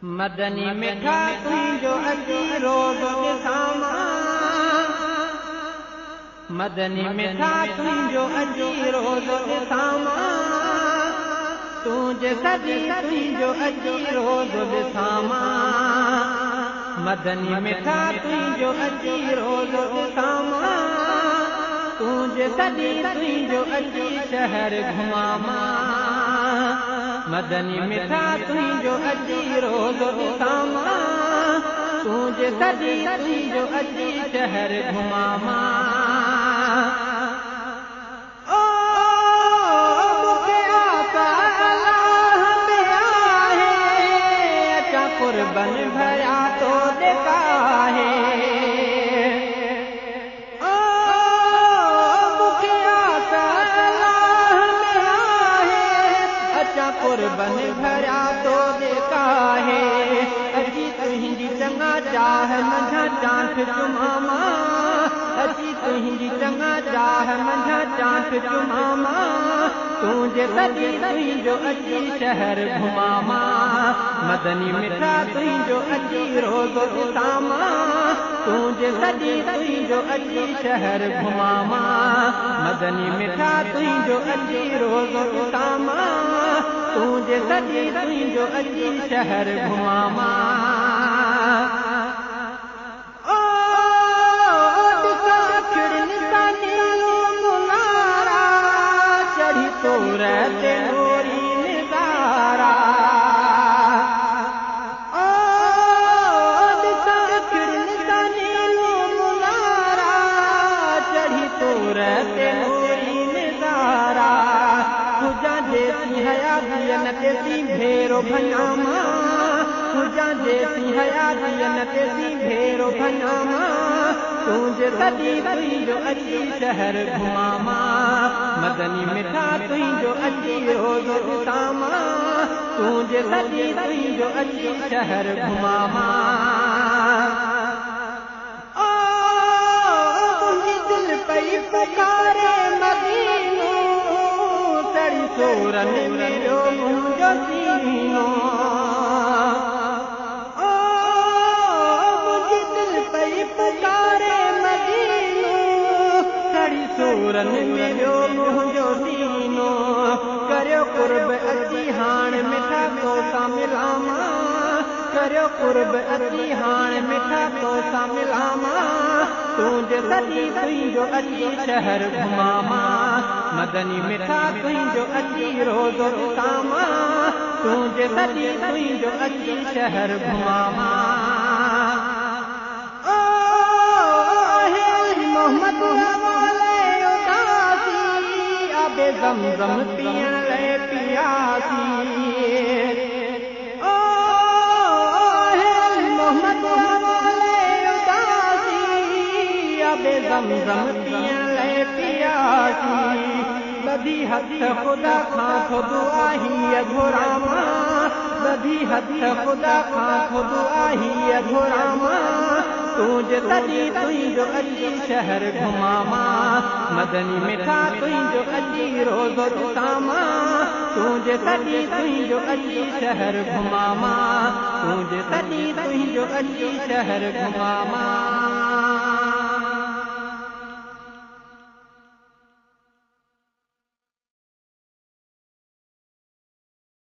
मदनी मिठा तुंहिंजो अची रोज़ो ॾिसां मां, मदनी मिठा तुंहिंजो अची रोज़ो ॾिसां मां, तुंहिंजे सॼी तुंहिंजो अची रोज़ो ॾिसां मां, मदनी मिठा तुंहिंजो अची रोज़ो ॾिसां मां, तुंहिंजे सॼी तुंहिंजो अची शहर घुमां मां, मदनी मिठा तुंहिंजो अची रोज़ो ॾिसां मां, तुंहिंजे सॼी तुंहिंजो अची शहर घुमां मां। ओ मूंखे आसा अलाह में आहे, अचां कुर्बन भरिया तो ॾेकाहे। ओ मूंखे आसा अलाह में आहे, अचां कुर्बन भरिया तो ॾेकाहे। अची तुंहिंजी चङा चाह मंझां चांठ चुमां मां, अची तुंहिंजी चङा चाह मंझां चांठ चुमां मां, तुंहिंजे सॼी तुंहिंजो अची शहर घुमां मां, मदनी मिठा तुंहिंजो अची रोज़ो ॾिसां मां, तुंहिंजे सॼी तुंहिंजो अची शहर घुमां मां, मदनी मिठा तुंहिंजो अची रोज़ो ॾिसां मां, तुंहिंजे सॼी तुंहिंजो अची शहर घुमां मां। ओ ॾिसां अखियुनि सां नीलो मुनारा, चढ़ी तूर ते नूरी नज़ारा। ओ ॾिसां अखियुनि सां नीलो मुनारा, चढ़ी तूर ते नूरी नज़ारा। हुजां जेसीं हयातीअ न तेसीं भेरो भञा मां, हुजां जेसीं हयातीअ न तेसीं भेरो भञा मां, तुंहिंजे सॼी तुंहिंजो अची शहर घुमां मां, मदनी मिठा तुंहिंजो अची रोज़ो ॾिसां मां, तुंहिंजे सॼी तुंहिंजो अची शहर घुमां मां। ओ मुंहिंजी दिलि पई पुकारे मदीनो, सड़ी सोरनि में वियो मुंहिंजो सीनो। ओ मुंहिंजी दिलि पई पुकारे मदीनो, सड़ी सोरनि में वियो मुंहिंजो सीनो। करियो कुर्ब अची हाणे मिठा तो सां मिलां मां, करियो कुर्ब अची हाणे मिठा तो सां मिलां मां, तुंहिंजे सॼी तुंहिंजो अची शहर घुमां मां, मदनी मिठा तुंहिंजो अची रोज़ो ॾिसां मां, तुंहिंजे सॼी तुंहिंजो अची शहर घुमां मां। ओ आहे मोहम्मद हवाले उदासी, आबे ज़मज़म पीअण लाइ पियासी। ओ आहे मोहम्मद हवाले उदासी, आबे ज़मज़म पीअण लाइ पियासी। ॿधी हथ ख़ुदा खां थो दुआ हीअ घुरां मां, ॿधी हथ ख़ुदा खां थो दुआ हीअ घुरां मां, तुंहिंजे सॼी तुंहिंजो अची शहर घुमां मां, मदनी मिठा तुंहिंजो अची रोज़ो ॾिसां मां, तुंहिंजे सॼी तुंहिंजो अची शहर घुमां मां, तुंहिंजे सॼी तुंहिंजो अची शहर घुमां मां।